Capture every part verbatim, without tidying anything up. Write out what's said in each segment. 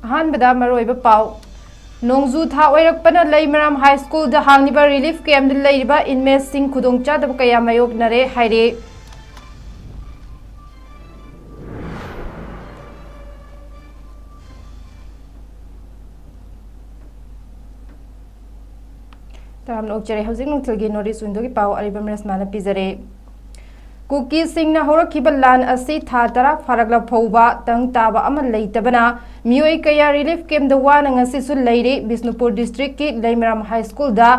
ꯑꯍꯥꯟꯕꯗ ꯃꯔꯨꯑꯣꯏꯕ ꯄꯥꯎ꯫ ꯅꯣꯡꯖꯨ ꯊꯥ ꯑꯣꯏꯔꯛꯄꯅ ꯂꯩꯃꯔꯥꯝ ꯍꯥꯏ ꯁ꯭ꯀꯨꯜꯗ ꯍꯥꯡꯂꯤꯕ ꯔꯤꯂꯤꯐ ꯀꯦꯝꯞꯇ ꯂꯩꯔꯤꯕ ꯏꯟꯃꯦꯠꯁꯤꯡ ꯈꯨꯗꯣꯡꯆꯥꯗꯕ ꯀꯌꯥ ꯃꯥꯌꯣꯛꯅꯔꯦ ꯍꯥꯏꯔꯦ꯫ ꯇꯔꯥꯝꯅ ꯑꯣꯛꯆꯔꯦ꯫ ꯍꯧꯖꯤꯛ ꯅꯨꯡꯊꯤꯜꯒꯤ ꯅꯣꯔꯠ ꯏꯁ ꯋꯤꯟꯗꯣꯒꯤ ꯄꯥꯎ ꯑꯔꯤꯕꯝ ꯔꯦꯁꯃꯥꯅ ꯄꯤꯖꯔꯦ꯫ ꯀꯨꯀꯤꯁꯤꯡꯅ ꯍꯧꯔꯛꯈꯤꯕ ꯂꯥꯟ ꯑꯁꯤ ꯊꯥ ꯇꯔꯥ ꯐꯥꯔꯛꯂ ꯐꯥꯎꯕ ꯇꯪ ꯇꯥꯕ ꯑꯃ ꯂꯩꯇꯕꯅ ꯃꯤꯑꯣꯏ ꯀꯌꯥ ꯔꯤꯂꯤꯐ ꯀꯦꯝꯞꯇ ꯋꯥꯅ ꯉꯁꯤꯁꯨ ꯂꯩꯔꯤ꯫ ꯕꯤꯁꯅꯨꯄꯨꯔ ꯗꯤꯁꯇ꯭ꯔꯤꯛꯀꯤ ꯂꯩꯃꯔꯥꯝ ꯍꯥꯏ ꯁ꯭ꯀꯨꯜꯗ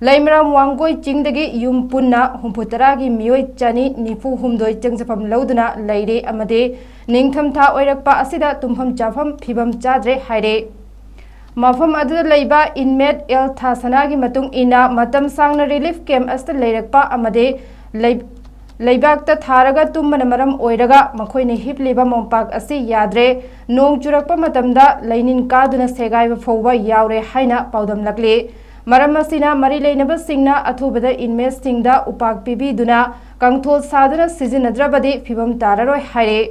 ꯂꯩꯃꯔꯥꯝ ꯋꯥꯡꯒꯣꯏ ꯆꯤꯡꯗꯒꯤ ꯌꯨꯝ ꯄꯨꯟꯅ ꯍꯨꯝꯐꯨ ꯇꯔꯥꯒꯤ ꯃꯤꯑꯣꯏ ꯆꯅꯤ ꯅꯤꯐꯨ ꯍꯨꯝꯗꯣꯏ ꯆꯪꯖꯐꯝ ꯂꯧꯗꯨꯅ ꯂꯩꯔꯦ ꯑꯃꯗꯤ ꯅꯤꯡꯊꯝꯊꯥ ꯑꯣꯏꯔꯛꯄ ꯑꯁꯤꯗ ꯇꯨꯝꯐꯝ ꯆꯥꯐꯝ ꯐꯤꯕꯝ ꯆꯥꯗ꯭ꯔꯦ ꯍꯥꯏꯔꯦ꯫ ꯃꯐꯝ ꯑꯗꯨꯗ ꯂꯩꯕ ꯏꯟꯃꯦꯠ ꯑꯦꯜ ꯊꯥꯁꯅꯥꯒꯤ ꯃꯇꯨꯡ ꯏꯟꯅ, ꯃꯇꯝ ꯁꯥꯡꯅ ꯔꯤꯂꯤꯐ ꯀꯦꯝꯞ ꯑꯁꯤꯗ ꯂꯩꯔꯛꯄ ꯑꯃꯗꯤ ꯂꯩ-, ꯂꯩꯕꯥꯛꯇ ꯊꯥꯔꯒ ꯇꯨꯝꯕꯅ ꯃꯔꯝ ꯑꯣꯏꯔꯒ ꯃꯈꯣꯏꯅ ꯍꯤꯞꯂꯤꯕ ꯃꯣꯝꯄꯥꯛ ꯑꯁꯤ ꯌꯥꯗ꯭ꯔꯦ꯫ ꯅꯣꯡ ꯆꯨꯔꯛꯄ ꯃꯇꯝꯗ ꯂꯩꯅꯤꯟ ꯀꯥꯗꯨꯅ ꯁꯦꯒꯥꯏꯕ ꯐꯥꯎꯕ ꯌꯥꯎꯔꯦ ꯍꯥꯏꯅ ꯄꯥꯎꯗꯝꯂꯛꯂꯤ꯫ ꯃꯔꯝ ꯑꯁꯤꯅ ꯃꯔꯤ ꯂꯩꯅꯕꯁꯤꯡꯅ ꯑꯊꯨꯕꯗ ꯏꯟꯃꯦꯠꯁꯤꯡꯗ ꯎꯄꯥꯛ ꯄꯤꯕꯤꯗꯨꯅ ꯀꯥꯡꯊꯣꯜ ꯁꯥꯗꯨꯅ ꯁꯤꯖꯤꯟꯅꯗ꯭ꯔꯕꯗꯤ ꯐꯤꯕꯝ ꯇꯥꯔꯔꯣꯏ ꯍꯥꯏꯔꯦ꯫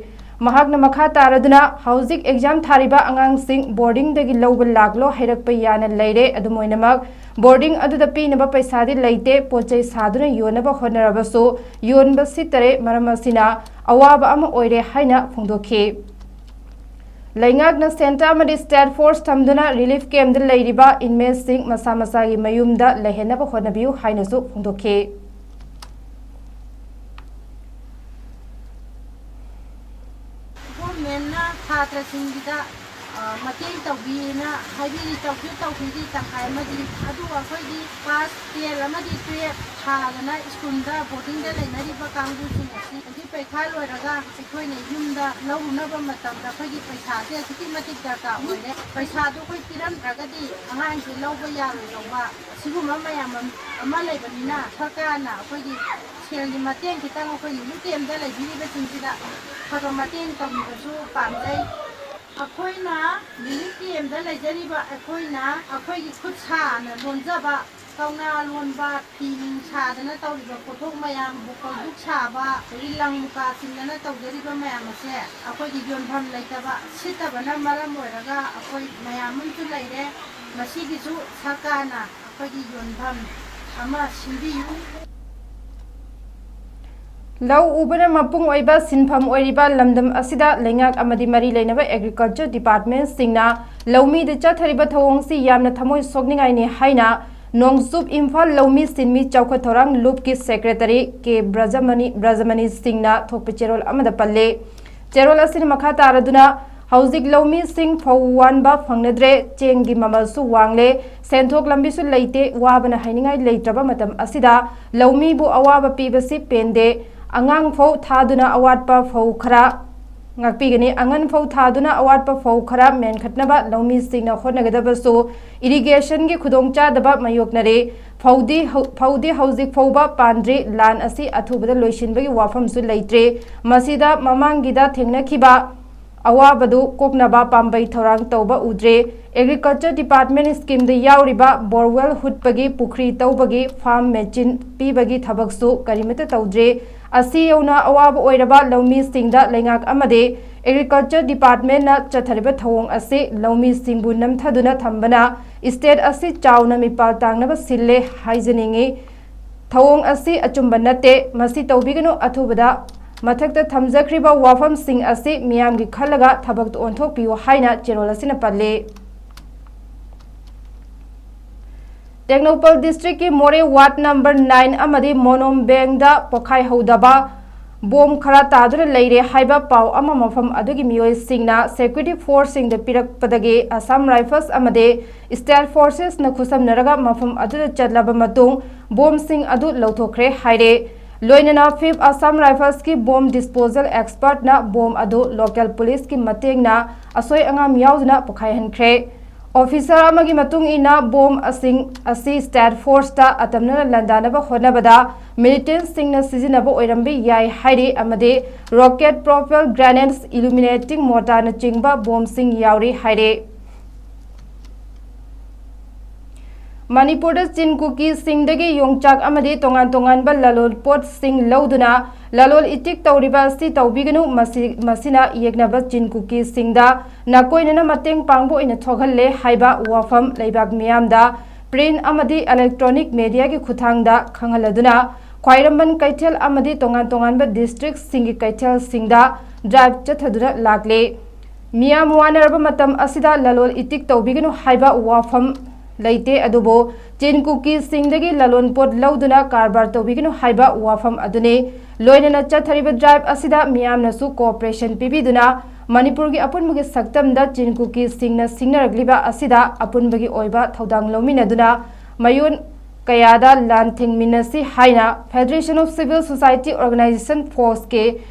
ꯃꯍꯥꯛꯅ ꯃꯈꯥ ꯇꯥꯔꯗꯨꯅ, ꯍꯧꯖꯤꯛ ꯑꯦꯛꯖꯥꯝ ꯊꯥꯔꯤꯕ ꯑꯉꯥꯡꯁꯤꯡ ꯕꯣꯔꯗꯤꯡꯗꯒꯤ ꯂꯧꯕ ꯂꯥꯛꯂꯣ ꯍꯥꯏꯔꯛꯄ ꯌꯥꯅ ꯂꯩꯔꯦ꯫ ꯑꯗꯨꯝ ꯑꯣꯏꯅꯃꯛ, ꯕꯣꯔꯗꯤꯡ ꯑꯗꯨꯗ ꯄꯤꯅꯕ ꯄꯩꯁꯥꯗꯤ ꯂꯩꯇꯦ꯫ ꯄꯣꯠ ꯆꯩ ꯁꯥꯗꯨꯅ ꯌꯣꯟꯅꯕ ꯍꯣꯠꯅꯔꯕꯁꯨ ꯌꯣꯟꯕ ꯁꯤꯠꯇꯔꯦ꯫ ꯃꯔꯝ ꯑꯁꯤꯅ ꯑꯋꯥꯕ ꯑꯃ ꯑꯣꯏꯔꯦ ꯍꯥꯏꯅ ꯐꯣꯡꯗꯣꯛꯈꯤ꯫ ꯂꯩꯉꯥꯛꯅ ꯁꯦꯟꯇꯔ ꯑꯃꯗꯤ ꯁ꯭ꯇꯦꯠ ꯐꯣꯔꯁ ꯊꯝꯗꯨꯅ ꯔꯤꯂꯤꯐ ꯀꯦꯝꯞꯇ ꯂꯩꯔꯤꯕ ꯏꯟꯃꯦꯠꯁꯤꯡ ꯃꯁꯥ ꯃꯁꯥꯒꯤ ꯃꯌꯨꯝꯗ ꯂꯩꯍꯟꯅꯕ ꯍꯣꯠꯅꯕꯤꯌꯨ ꯍꯥꯏꯅꯁꯨ ꯐꯣꯡꯗꯣꯛꯈꯤ꯫ ꯒꯣꯔꯃꯦꯟꯅ ꯁꯥꯇ꯭ꯔꯁꯤꯡꯒꯤꯗ, ꯑ, ꯃꯇꯦꯡ ꯇꯧꯕꯤꯅ ꯍꯥꯏꯕꯤꯔꯤ, ꯇꯧꯁꯨ ꯇꯧꯕꯤꯔꯤ ꯇꯪꯈꯥꯏ ꯑꯃꯗꯤ꯫ ꯑꯗꯨ ꯑꯩꯈꯣꯏꯒꯤ ꯀ꯭ꯂꯥꯁ ꯇꯦꯟ ꯑꯃꯗꯤ ꯇꯨꯌꯦꯜꯞ ꯊꯥꯗꯅ ꯁ꯭ꯀꯨꯜꯗ, ꯕꯣꯔꯗꯤꯡꯗ ꯂꯩꯅꯔꯤꯕ ꯀꯥꯡꯕꯨꯁꯤꯡ ꯑꯁꯤ ꯍꯧꯖꯤꯛ ꯄꯩꯈꯥ ꯂꯣꯏꯔꯒ ꯑꯩꯈꯣꯏꯅ ꯌꯨꯝꯗ ꯂꯧꯔꯨꯅꯕ ꯃꯇꯝꯗ ꯑꯩꯈꯣꯏꯒꯤ ꯄꯩꯁꯥꯁꯦ ꯑꯁꯨꯛꯀꯤ ꯃꯇꯤꯛ ꯗꯔꯀꯥꯔ ꯑꯣꯏꯔꯦ꯫ ꯄꯩꯁꯥꯗꯣ ꯑꯩꯈꯣꯏ ꯄꯤꯔꯝꯗ꯭ꯔꯒꯗꯤ ꯑꯉꯥꯡꯁꯦ ꯂꯧꯕ ꯌꯥꯔꯣꯏꯗꯧꯕ, ꯑꯁꯤꯒꯨꯝꯕ ꯃꯌꯥꯝ ꯑꯃ ꯂꯩꯕꯅꯤꯅ, ꯁꯔꯀꯥꯔꯅ ꯑꯩꯈꯣꯏꯒꯤ ꯁꯦꯜꯒꯤ ꯃꯇꯦꯡ ꯈꯤꯇꯪ ꯑꯩꯈꯣꯏꯒꯤ ꯌꯨꯝ ꯀꯦꯝꯗ ꯂꯩꯕꯤꯔꯤꯕꯁꯤꯡꯁꯤꯗ ꯈꯔ ꯈꯔ ꯃꯇꯦꯡ ꯇꯧꯕꯤꯕꯁꯨ ꯄꯥꯝꯖꯩ꯫ ꯑꯩꯈꯣꯏꯅ ꯔꯤꯂꯤꯐ ꯀꯦꯝꯗ ꯂꯩꯖꯔꯤꯕ ꯑꯩꯈꯣꯏꯅ ꯑꯩꯈꯣꯏꯒꯤ ꯈꯨꯠ ꯁꯥꯅ ꯂꯣꯟꯖꯕ ꯀꯧꯅꯥ ꯂꯣꯟꯕ, ꯐꯤ ꯅꯨꯡ ꯁꯥꯗꯅ ꯇꯧꯔꯤꯕ ꯄꯣꯠꯊꯣꯛ ꯃꯌꯥꯝ, ꯀꯣꯜꯗꯨꯛ ꯁꯥꯕ, ꯑꯗꯒꯤ ꯂꯪ ꯃꯨꯀꯥ ꯆꯤꯡꯗꯅ ꯇꯧꯖꯔꯤꯕ ꯃꯌꯥꯝ ꯑꯁꯦ ꯑꯩꯈꯣꯏꯒꯤ ꯌꯣꯟꯐꯝ ꯂꯩꯇꯕ, ꯁꯤꯠꯇꯕꯅ ꯃꯔꯝ ꯑꯣꯏꯔꯒ ꯑꯩꯈꯣꯏ ꯃꯌꯥꯝ ꯑꯃꯁꯨ ꯂꯩꯔꯦ꯫ ꯃꯁꯤꯒꯤꯁꯨ ꯁꯔꯀꯥꯔꯅ ꯑꯩꯈꯣꯏꯒꯤ ꯌꯣꯟꯐꯝ ꯑꯃ ꯁꯤꯟꯕꯤꯌꯨ꯫ ꯂꯧ ꯎꯕꯅ ꯃꯄꯨꯡ ꯑꯣꯏꯕ ꯁꯤꯟꯐꯝ ꯑꯣꯏꯔꯤꯕ ꯂꯝꯗꯝ ꯑꯁꯤꯗ ꯂꯩꯉꯥꯛ ꯑꯃꯗꯤ ꯃꯔꯤ ꯂꯩꯅꯕ ꯑꯦꯒ꯭ꯔꯤꯀꯜꯆꯔ ꯗꯤꯄꯥꯔꯠꯃꯦꯟꯁꯤꯡꯅ ꯂꯧꯃꯤꯗ ꯆꯠꯊꯔꯤꯕ ꯊꯧꯑꯣꯡꯁꯤ ꯌꯥꯝꯅ ꯊꯃꯣꯏ ꯁꯣꯛꯅꯤꯡꯉꯥꯏꯅꯤ ꯍꯥꯏꯅ ꯅꯣꯡꯆꯨꯞ ꯏꯝꯐꯥꯜ ꯂꯧꯃꯤ ꯁꯤꯟꯃꯤ ꯆꯥꯎꯈꯠ ꯊꯧꯔꯥꯡ ꯂꯨꯞꯀꯤ ꯁꯦꯀ꯭ꯔꯦꯇꯔꯤ ꯀꯦ ꯕ꯭ꯔꯖꯃꯅꯤ, ꯕ꯭ꯔꯖꯃꯅꯤ ꯁꯤꯡꯅ ꯊꯣꯛꯄ ꯆꯦꯔꯣꯜ ꯑꯃꯗ ꯄꯜꯂꯤ꯫ ꯆꯦꯔꯣꯜ ꯑꯁꯤꯅ ꯃꯈꯥ ꯇꯥꯔꯗꯨꯅ, ꯍꯧꯖꯤꯛ ꯂꯧꯃꯤꯁꯤꯡ ꯐꯧ ꯋꯥꯟꯕ ꯐꯪꯅꯗ꯭ꯔꯦ, ꯆꯦꯡꯒꯤ ꯃꯃꯜꯁꯨ ꯋꯥꯡꯂꯦ, ꯁꯦꯟꯊꯣꯛ ꯂꯝꯕꯤꯁꯨ ꯂꯩꯇꯦ, ꯋꯥꯕꯅ ꯍꯥꯏꯅꯤꯡꯉꯥꯏ ꯂꯩꯇ꯭ꯔꯕ ꯃꯇꯝ ꯑꯁꯤꯗ ꯂꯧꯃꯤꯕꯨ ꯑꯋꯥꯕ ꯄꯤꯕꯁꯤ ꯄꯦꯟꯗꯦ꯫ ꯑꯉꯥꯡ ꯐꯧ ꯊꯥꯗꯨꯅ ꯑꯋꯥꯠꯄ ꯐꯧ ꯈꯔ ꯉꯥꯛꯄꯤꯒꯅꯤ꯫ ꯑꯉꯟ ꯐꯧ ꯊꯥꯗꯨꯅ ꯑꯋꯥꯠꯄ ꯐꯧ ꯈꯔ ꯃꯦꯟꯈꯠꯅꯕ ꯂꯧꯃꯤꯁꯤꯡꯅ ꯍꯣꯠꯅꯒꯗꯕꯁꯨ ꯏꯔꯤꯒꯦꯁꯟꯒꯤ ꯈꯨꯗꯣꯡꯆꯥꯗꯕ ꯃꯥꯌꯣꯛꯅꯔꯦ꯫ ꯐꯧꯗꯤ ꯍꯧ-, ꯐꯧꯗꯤ ꯍꯧꯖꯤꯛ ꯐꯥꯎꯕ ꯄꯥꯟꯗ꯭ꯔꯤ꯫ ꯂꯥꯟ ꯑꯁꯤ ꯑꯊꯨꯕꯗ ꯂꯣꯏꯁꯤꯟꯕꯒꯤ ꯋꯥꯐꯝꯁꯨ ꯂꯩꯇ꯭ꯔꯦ꯫ ꯃꯁꯤꯗ ꯃꯃꯥꯡꯒꯤꯗ ꯊꯦꯡꯅꯈꯤꯕ ꯑꯋꯥꯕꯗꯨ ꯀꯣꯛꯅꯕ ꯄꯥꯝꯕꯩ ꯊꯧꯔꯥꯡ ꯇꯧꯕ ꯎꯗ꯭ꯔꯦ꯫ ꯑꯦꯒ꯭ꯔꯤꯀꯜꯆꯔ ꯗꯤꯄꯥꯔꯠꯃꯦꯟ ꯁ꯭ꯀꯤꯝꯗ ꯌꯥꯎꯔꯤꯕ ꯕꯣꯔꯋꯦꯜ ꯍꯨꯠꯄꯒꯤ, ꯄꯨꯈ꯭ꯔꯤ ꯇꯧꯕꯒꯤ, ꯐꯥꯔꯝ ꯃꯦꯆꯤꯟ ꯄꯤꯕꯒꯤ ꯊꯕꯛꯁꯨ ꯀꯔꯤꯃꯠꯇ ꯇꯧꯗ꯭ꯔꯦ꯫ ꯑꯁꯤ ꯌꯧꯅ ꯑꯋꯥꯕ ꯑꯣꯏꯔꯕ ꯂꯧꯃꯤꯁꯤꯡꯗ ꯂꯩꯉꯥꯛ ꯑꯃꯗꯤ ꯑꯦꯒ꯭ꯔꯤꯀꯜꯆꯔ ꯗꯤꯄꯥꯔꯠꯃꯦꯟꯅ ꯆꯠꯊꯔꯤꯕ ꯊꯧꯑꯣꯡ ꯑꯁꯤ ꯂꯧꯃꯤꯁꯤꯡꯕꯨ ꯅꯝꯊꯗꯨꯅ ꯊꯝꯕꯅ ꯁ꯭ꯇꯦꯠ ꯑꯁꯤ ꯆꯥꯎꯅ ꯃꯤꯄꯥꯜ ꯇꯥꯡꯅꯕ ꯁꯤꯜꯂꯦ ꯍꯥꯏꯖꯅꯤꯡꯏ꯫ ꯊꯧꯑꯣꯡ ꯑꯁꯤ ꯑꯆꯨꯝꯕ ꯅꯠꯇꯦ꯫ ꯃꯁꯤ ꯇꯧꯕꯤꯒꯅꯨ꯫ ꯑꯊꯨꯕꯗ ꯃꯊꯛꯇ ꯊꯝꯖꯈ꯭ꯔꯤꯕ ꯋꯥꯐꯝꯁꯤꯡ ꯑꯁꯤ ꯃꯤꯌꯥꯝꯒꯤ ꯈꯜꯂꯒ ꯊꯕꯛꯇ ꯑꯣꯟꯊꯣꯛꯄꯤꯌꯨ ꯍꯥꯏꯅ ꯆꯦꯔꯣꯜ ꯑꯁꯤꯅ ꯄꯜꯂꯤ꯫ ꯇꯦꯡꯅꯧꯄꯜ ꯗꯤꯁꯇ꯭ꯔꯤꯛꯀꯤ ꯃꯣꯔꯦ ꯋꯥꯔꯗ ꯅꯝꯕꯔ ꯅꯥꯏꯟ ꯑꯃꯗꯤ ꯃꯣꯅꯣꯝꯕꯦꯡꯗ ꯄꯣꯈꯥꯏꯍꯧꯗꯕ ꯕꯣꯝ ꯈꯔ ꯇꯥꯗꯨꯅ ꯂꯩꯔꯦ ꯍꯥꯏꯕ ꯄꯥꯎ ꯑꯃ ꯃꯐꯝ ꯑꯗꯨꯒꯤ ꯃꯤꯑꯣꯏꯁꯤꯡꯅ ꯁꯦꯀ꯭ꯌꯨꯔꯤꯇꯤ ꯐꯣꯔꯁꯁꯤꯡꯗ ꯄꯤꯔꯛꯄꯗꯒꯤ ꯑꯁꯥꯝ ꯔꯥꯏꯐꯜꯁ ꯑꯃꯗꯤ ꯁ꯭ꯇꯦꯠ ꯐꯣꯔꯁꯦꯁꯅ ꯈꯨꯠꯁꯝꯅꯔꯒ ꯃꯐꯝ ꯑꯗꯨꯗ ꯆꯠꯂꯕ ꯃꯇꯨꯡ ꯕꯣꯝꯁꯤꯡ ꯑꯗꯨ ꯂꯧꯊꯣꯛꯈ꯭ꯔꯦ ꯍꯥꯏꯔꯦ꯫ ꯂꯣꯏꯅꯅ ꯐꯤꯐ ꯑꯁꯥꯝ ꯔꯥꯏꯐꯜꯁꯀꯤ ꯕꯣꯝ ꯗꯤꯁꯄꯣꯖꯦꯜ ꯑꯦꯛꯁꯄꯔꯠꯅ ꯕꯣꯝ ꯑꯗꯨ ꯂꯣꯀꯦꯜ ꯄꯨꯂꯤꯁꯀꯤ ꯃꯇꯦꯡꯅ ꯑꯁꯣꯏ ꯑꯉꯥꯝ ꯌꯥꯎꯗꯅ ꯄꯣꯈꯥꯏꯍꯟꯈ꯭ꯔꯦ꯫ ꯑꯣꯐꯤꯁꯥꯔ ꯑꯃꯒꯤ ꯃꯇꯨꯡ ꯏꯟꯅ ꯕꯣꯝ ꯑꯁꯤꯡ ꯑꯁꯤ ꯁ꯭ꯇꯦꯠ ꯐꯣꯔꯁꯇ ꯑꯇꯝꯅꯅ ꯂꯥꯟꯗꯥꯅꯕ ꯍꯣꯠꯅꯕꯗ ꯃꯤꯂꯤꯇꯦꯟꯠꯁꯤꯡꯅ ꯁꯤꯖꯤꯟꯅꯕ ꯑꯣꯏꯔꯝꯕ ꯌꯥꯏ ꯍꯥꯏꯔꯤ ꯑꯃꯗꯤ ꯔꯣꯀꯦꯠ ꯄ꯭ꯔꯣꯄꯦꯜ ꯒ꯭ꯔꯦꯅꯦꯗꯁ, ꯏꯂꯨꯃꯤꯅꯦꯇꯤꯡ ꯃꯣꯔꯇꯥꯔꯅꯆꯤꯡꯕ ꯕꯣꯝꯁꯤꯡ ꯌꯥꯎꯔꯤ ꯍꯥꯏꯔꯤ꯫ ꯃꯅꯤꯄꯨꯔꯗ ꯆꯤꯟ ꯀꯨꯀꯤꯁꯤꯡꯗꯒꯤ ꯌꯣꯡꯆꯥꯛ ꯑꯃꯗꯤ ꯇꯣꯉꯥꯟ ꯇꯣꯉꯥꯟꯕ ꯂꯂꯣꯟ ꯄꯣꯠꯁꯤꯡ ꯂꯧꯗꯨꯅ ꯂꯂꯣꯟ ꯏꯇꯤꯛ ꯇꯧꯔꯤꯕ ꯑꯁꯤ ꯇꯧꯕꯤꯒꯅꯨ꯫ ꯃꯁꯤ, ꯃꯁꯤꯅ ꯌꯦꯛꯅꯕ ꯆꯤꯟ ꯀꯨꯀꯤꯁꯤꯡꯗ ꯅꯥꯀꯣꯏꯅꯅ ꯃꯇꯦꯡ ꯄꯥꯡꯕ ꯑꯣꯏꯅ ꯊꯣꯛꯍꯜꯂꯦ ꯍꯥꯏꯕ ꯋꯥꯐꯝ ꯂꯩꯕꯥꯛ ꯃꯤꯌꯥꯝꯗ print ꯑꯃꯗꯤ electronic mediaꯒꯤ ꯈꯨꯠꯊꯥꯡꯗ ꯈꯪꯍꯜꯂꯗꯨꯅ ꯈ꯭ꯋꯥꯏꯔꯝꯕꯟ ꯀꯩꯊꯦꯜ ꯑꯃꯗꯤ ꯇꯣꯉꯥꯟ ꯇꯣꯉꯥꯟꯕ districtꯁꯤꯡꯒꯤ ꯀꯩꯊꯦꯜꯁꯤꯡꯗ drive ꯆꯠꯊꯗꯨꯅ ꯂꯥꯛꯂꯦ꯫ ꯃꯤꯌꯥꯝ ꯋꯥꯅꯔꯕ ꯃꯇꯝ ꯑꯁꯤꯗ ꯂꯂꯣꯟ ꯏꯇꯤꯛ ꯇꯧꯕꯤꯒꯅꯨ ꯍꯥꯏꯕ ꯋꯥꯐꯝ ꯂꯩꯇꯦ, ꯑꯗꯨꯕꯨ ꯆꯤꯟ ꯀꯨꯀꯤꯁꯤꯡꯗꯒꯤ ꯂꯂꯣꯟ ꯄꯣꯠ ꯂꯧꯗꯨꯅ ꯀꯔꯕꯥꯔ ꯇꯧꯕꯤꯒꯅꯨ ꯍꯥꯏꯕ ꯋꯥꯐꯝ ꯑꯗꯨꯅꯤ꯫ ꯂꯣꯏꯅꯅ ꯆꯠꯊꯔꯤꯕ drive ꯑꯁꯤꯗ ꯃꯤꯌꯥꯝꯅꯁꯨ cooperation ꯄꯤꯕꯤꯗꯨꯅ ꯃꯅꯤꯄꯨꯔꯒꯤ ꯑꯄꯨꯟꯕꯒꯤ ꯁꯛꯇꯝꯗ ꯆꯤꯟ ꯀꯨꯀꯤꯁꯤꯡꯅ ꯁꯤꯡꯅꯔꯛꯂꯤꯕ ꯑꯁꯤꯗ ꯑꯄꯨꯟꯕꯒꯤ ꯑꯣꯏꯕ ꯊꯧꯗꯥꯡ ꯂꯧꯃꯤꯟꯅꯗꯨꯅ ꯃꯌꯣꯟ ꯀꯌꯥꯗ ꯂꯥꯟ ꯊꯤꯡꯃꯤꯟꯅꯁꯤ ꯍꯥꯏꯅ Federation of Civil Society Organization Forceꯀꯤ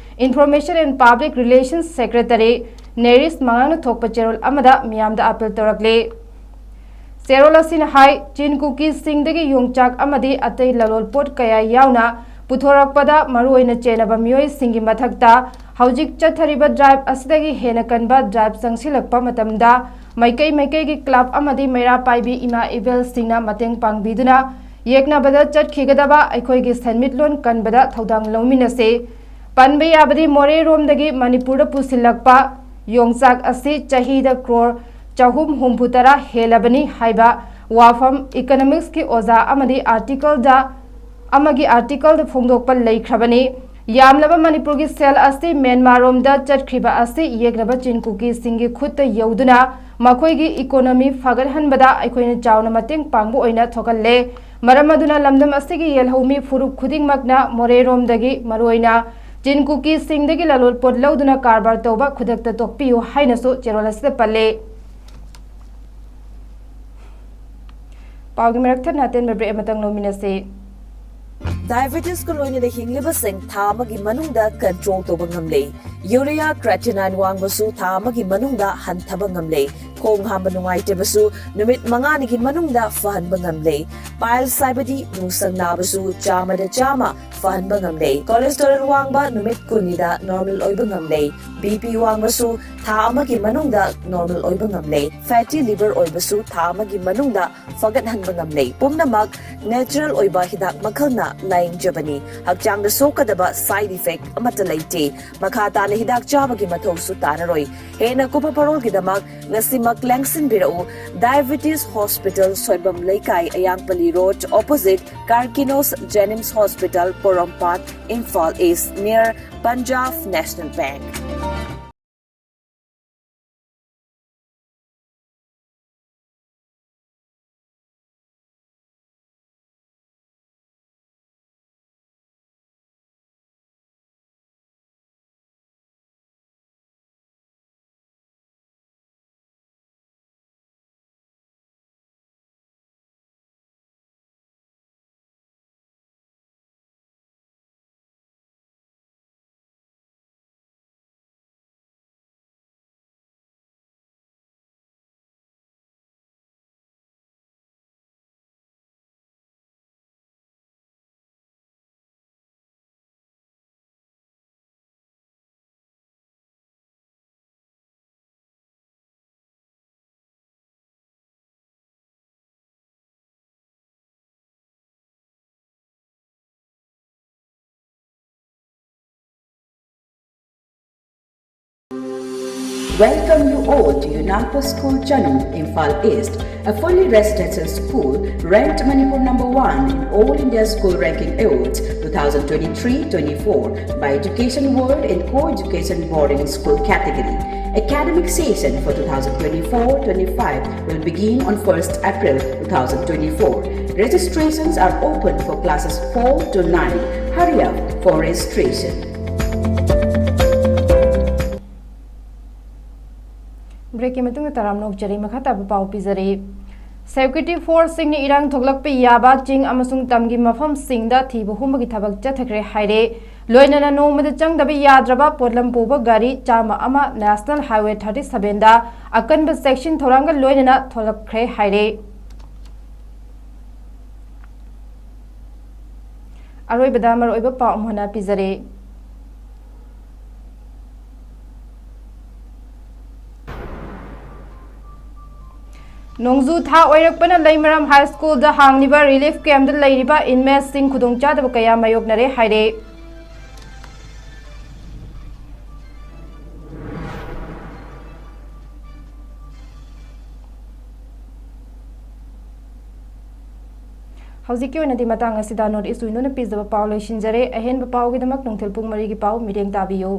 Information and Public Relations Secretary ꯅꯦꯔꯤꯁ ꯃꯉꯥꯡꯅ ꯊꯣꯛꯄ ꯆꯦꯔꯣꯜ ꯑꯃꯗ ꯃꯤꯌꯥꯝꯗ appeal ꯇꯧꯔꯛꯂꯤ꯫ ꯆꯦꯔꯣꯜ ꯑꯁꯤꯅ ꯍꯥꯏ, ꯆꯤꯟ ꯀꯨꯀꯤꯁꯤꯡꯗꯒꯤ ꯌꯣꯡꯆꯥꯛ ꯑꯃꯗꯤ ꯑꯇꯩ ꯂꯂꯣꯟ ꯄꯣꯠ ꯀꯌꯥ ꯌꯥꯎꯅ ꯄꯨꯊꯣꯔꯛꯄꯗ ꯃꯔꯨꯑꯣꯏꯅ ꯆꯦꯟꯅꯕ ꯃꯤꯑꯣꯏꯁꯤꯡꯒꯤ ꯃꯊꯛꯇ ꯍꯧꯖꯤꯛ ꯆꯠꯊꯔꯤꯕ drive ꯑꯁꯤꯗꯒꯤ ꯍꯦꯟꯅ ꯀꯟꯕ drive ꯆꯪꯁꯤꯜꯂꯛꯄ ꯃꯇꯝꯗ ꯃꯥꯏꯀꯩ ꯃꯥꯏꯀꯩꯒꯤ club ꯑꯃꯗꯤ ꯃꯩꯔꯥ ꯄꯥꯏꯕꯤ ꯏꯃꯥ ꯏꯕꯦꯜꯁꯤꯡꯅ ꯃꯇꯦꯡ ꯄꯥꯡꯕꯤꯗꯨꯅ ꯌꯦꯛꯅꯕꯗ ꯆꯠꯈꯤꯒꯗꯕ ꯑꯩꯈꯣꯏꯒꯤ ꯁꯦꯟꯃꯤꯠꯂꯣꯟ ꯀꯟꯕꯗ ꯊꯧꯗꯥꯡ ꯂꯧꯃꯤꯟꯅꯁꯤ꯫ ꯄꯟꯕ ꯌꯥꯕꯗꯤ ꯃꯣꯔꯦꯔꯣꯝꯗꯒꯤ ꯃꯅꯤꯄꯨꯔꯗ ꯄꯨꯁꯤꯜꯂꯛꯄ ꯌꯣꯡꯆꯥꯛ ꯑꯁꯤ ꯆꯍꯤꯗ ꯀ꯭ꯔꯣꯔ ꯆꯍꯨꯝ ꯍꯨꯝꯐꯨ ꯇꯔꯥ ꯍꯦꯜꯂꯕꯅꯤ ꯍꯥꯏꯕ ꯋꯥꯐꯝ economicsꯀꯤ ꯑꯣꯖꯥ ꯑꯃꯗꯤ articleꯗ ꯑꯃꯒꯤ articleꯗ ꯐꯣꯡꯗꯣꯛꯄ ꯂꯩꯈ꯭ꯔꯕꯅꯤ꯫ ꯌꯥꯝꯂꯕ ꯃꯅꯤꯄꯨꯔꯒꯤ ꯁꯦꯜ ꯑꯁꯤ ꯃ꯭ꯌꯥꯟꯃꯥꯔꯔꯣꯝꯗ ꯆꯠꯈ꯭ꯔꯤꯕ ꯑꯁꯤ ꯌꯦꯛꯅꯕ ꯆꯤꯟ ꯀꯨꯀꯤꯁꯤꯡꯒꯤ ꯈꯨꯠꯇ ꯌꯧꯗꯨꯅ ꯃꯈꯣꯏꯒꯤ economy ꯐꯒꯠꯍꯟꯕꯗ ꯑꯩꯈꯣꯏꯅ ꯆꯥꯎꯅ ꯃꯇꯦꯡ ꯄꯥꯡꯕ ꯑꯣꯏꯅ ꯊꯣꯛꯍꯜꯂꯦ꯫ ꯃꯔꯝ ꯑꯗꯨꯅ ꯂꯝꯗꯝ ꯑꯁꯤꯒꯤ ꯌꯦꯜꯍꯧꯃꯤ ꯐꯨꯔꯨꯞ ꯈꯨꯗꯤꯡꯃꯛꯅ ꯃꯣꯔꯦꯔꯣꯝꯗꯒꯤ ꯃꯔꯨꯑꯣꯏꯅ ꯆꯤꯟ ꯀꯨꯀꯤꯁꯤꯡꯗꯒꯤ ꯂꯂꯣꯟ ꯄꯣꯠ ꯂꯧꯗꯨꯅ ꯀꯔꯕꯥꯔ ꯇꯧꯕ ꯈꯨꯗꯛꯇ ꯇꯣꯛꯄꯤꯌꯨ ꯍꯥꯏꯅꯁꯨ ꯆꯦꯔꯣꯜ ꯑꯁꯤꯗ ꯄꯜꯂꯦ꯫ ꯄꯥꯎꯒꯤ ꯃꯔꯛ ꯊꯠꯅ ꯑꯇꯦꯟꯕ break ꯑꯃꯇꯪ ꯂꯧꯃꯤꯟꯅꯁꯤ꯫ Diabetesꯀ ꯂꯣꯏꯅꯅ ꯍꯤꯡꯂꯤꯕꯁꯤꯡ ꯊꯥ ꯑꯃꯒꯤ ꯃꯅꯨꯡꯗ control ꯇꯧꯕ ꯉꯝꯂꯦ꯫ Urea creatinine ꯋꯥꯡꯕꯁꯨ ꯊꯥ ꯑꯃꯒꯤ ꯃꯅꯨꯡꯗ ꯍꯟꯊꯕ ꯉꯝꯂꯦ꯫ ꯈꯣꯡ ꯍꯥꯝꯕ ꯅꯨꯡꯉꯥꯏꯇꯕꯁꯨ ꯅꯨꯃꯤꯠ ꯃꯉꯥꯅꯤꯒꯤ ꯃꯅꯨꯡꯗ ꯐꯍꯟꯕ ꯉꯝꯂꯦ꯫ Piles ꯍꯥꯏꯕꯗꯤ ꯅꯨꯡꯁꯪ ꯅꯥꯕꯁꯨ ꯆꯥꯝꯃꯗ ꯆꯥꯝꯃ ꯐꯍꯟꯕ ꯉꯝꯂꯦ꯫ Cholesterol ꯋꯥꯡꯕ ꯅꯨꯃꯤꯠ ꯀꯨꯟꯅꯤꯗ normal ꯑꯣꯏꯕ ꯉꯝꯂꯦ꯫ BP ꯋꯥꯡꯕꯁꯨ ꯊꯥ ꯑꯃꯒꯤ ꯃꯅꯨꯡꯗ normal ꯑꯣꯏꯕ ꯉꯝꯂꯦ꯫ Fatty liver ꯑꯣꯏꯕꯁꯨ ꯊꯥ ꯑꯃꯒꯤ ꯃꯅꯨꯡꯗ ꯐꯒꯠꯍꯟꯕ ꯉꯝꯂꯦ꯫ ꯄꯨꯝꯅꯃꯛ natural ꯑꯣꯏꯕ ꯍꯤꯗꯥꯛ ꯃꯈꯜꯅ ꯂꯥꯌꯦꯡꯖꯕꯅꯤ꯫ ꯍꯛꯆꯥꯡꯗ ꯁꯣꯛꯀꯗꯕ side effect ꯑꯃꯠꯇ ꯂꯩꯇꯦ꯫ ꯃꯈꯥ ꯇꯥꯅ ꯍꯤꯗꯥꯛ ꯆꯥꯕꯒꯤ ꯃꯊꯧꯁꯨ ꯇꯥꯔꯔꯣꯏ꯫ ꯍꯦꯟꯅ ꯀꯨꯞꯄ ꯄꯔꯣꯜꯒꯤꯗꯃꯛ ꯉꯁꯤꯃꯛ ꯂꯦꯡꯁꯤꯟꯕꯤꯔꯛꯎ꯫ Diabetes Hospital, ꯁꯣꯏꯕꯝ ꯂꯩꯀꯥꯏ, ꯑꯌꯥꯡꯄꯜꯂꯤ Road, opposite Karkinos Jenims Hospital, Porompat, Imphal East, near Punjab National Bank. Welcome you all to Yunapa School Chanu, Imphal East, a fully residential school ranked Manipur number one in All India School Ranking Awards two thousand twenty-three twenty-four by Education World in Co-Education Boarding School category. Academic session for two thousand twenty-four twenty-five will begin on first April two thousand twenty-four. Registrations are open for classes four to nine. Hurry up for registration. Break ꯀꯤ ꯃꯇꯨꯡꯗ ꯇꯔꯥꯝꯅ ꯑꯣꯛꯆꯔꯤ꯫ ꯃꯈꯥ ꯇꯥꯕ ꯄꯥꯎ ꯄꯤꯖꯔꯤ꯫ Security force ꯁꯤꯡꯅ ꯏꯔꯥꯡ ꯊꯣꯛꯂꯛꯄ ꯌꯥꯕ ꯆꯤꯡ ꯑꯃꯁꯨꯡ ꯇꯝꯒꯤ ꯃꯐꯝꯁꯤꯡꯗ ꯊꯤꯕ ꯍꯨꯝꯕꯒꯤ ꯊꯕꯛ ꯆꯠꯊꯈ꯭ꯔꯦ ꯍꯥꯏꯔꯦ꯫ ꯂꯣꯏꯅꯅ ꯅꯣꯡꯃꯗ ꯆꯪꯗꯕ ꯌꯥꯗ꯭ꯔꯕ ꯄꯣꯠꯂꯝ ꯄꯨꯕ ꯒꯥꯔꯤ ꯆꯥꯝꯃ ꯑꯃ National Highway thirty sevenꯗ ꯑꯀꯟꯕ ꯆꯦꯛꯁꯤꯟ ꯊꯧꯔꯥꯡꯒ ꯂꯣꯏꯅꯅ ꯊꯣꯛꯂꯛꯈ꯭ꯔꯦ ꯍꯥꯏꯔꯦ꯫ ꯑꯔꯣꯏꯕꯗ ꯃꯔꯨꯑꯣꯏꯕ ꯄꯥꯎ ꯑꯃꯨꯛ ꯍꯟꯅ ꯄꯤꯖꯔꯦ꯫ ꯅꯣꯡꯖꯨ ꯊꯥ ꯑꯣꯏꯔꯛꯄꯅ ꯂꯩꯃꯔꯥꯝ ꯍꯥꯏ ꯁ꯭ꯀꯨꯜꯗ ꯍꯥꯡꯂꯤꯕ ꯔꯤꯂꯤꯐ ꯀꯦꯝꯞꯇ ꯂꯩꯔꯤꯕ ꯏꯟꯃꯦꯠꯁꯤꯡ ꯈꯨꯗꯣꯡꯆꯥꯗꯕ ꯀꯌꯥ ꯃꯥꯌꯣꯛꯅꯔꯦ ꯍꯥꯏꯔꯦ꯫ ꯍꯧꯖꯤꯛꯀꯤ ꯑꯣꯏꯅꯗꯤ ꯃꯇꯥꯡ ꯑꯁꯤꯗ North East Window ꯅ ꯄꯤꯖꯕ ꯄꯥꯎ ꯂꯣꯏꯁꯤꯟꯖꯔꯦ꯫ ꯑꯍꯦꯟꯕ ꯄꯥꯎꯒꯤꯗꯃꯛ ꯅꯨꯡꯊꯤꯜ ꯄꯨꯡ ꯃꯔꯤꯒꯤ ꯄꯥꯎ ꯃꯤꯠꯌꯦꯡ ꯇꯥꯕꯤꯌꯨ꯫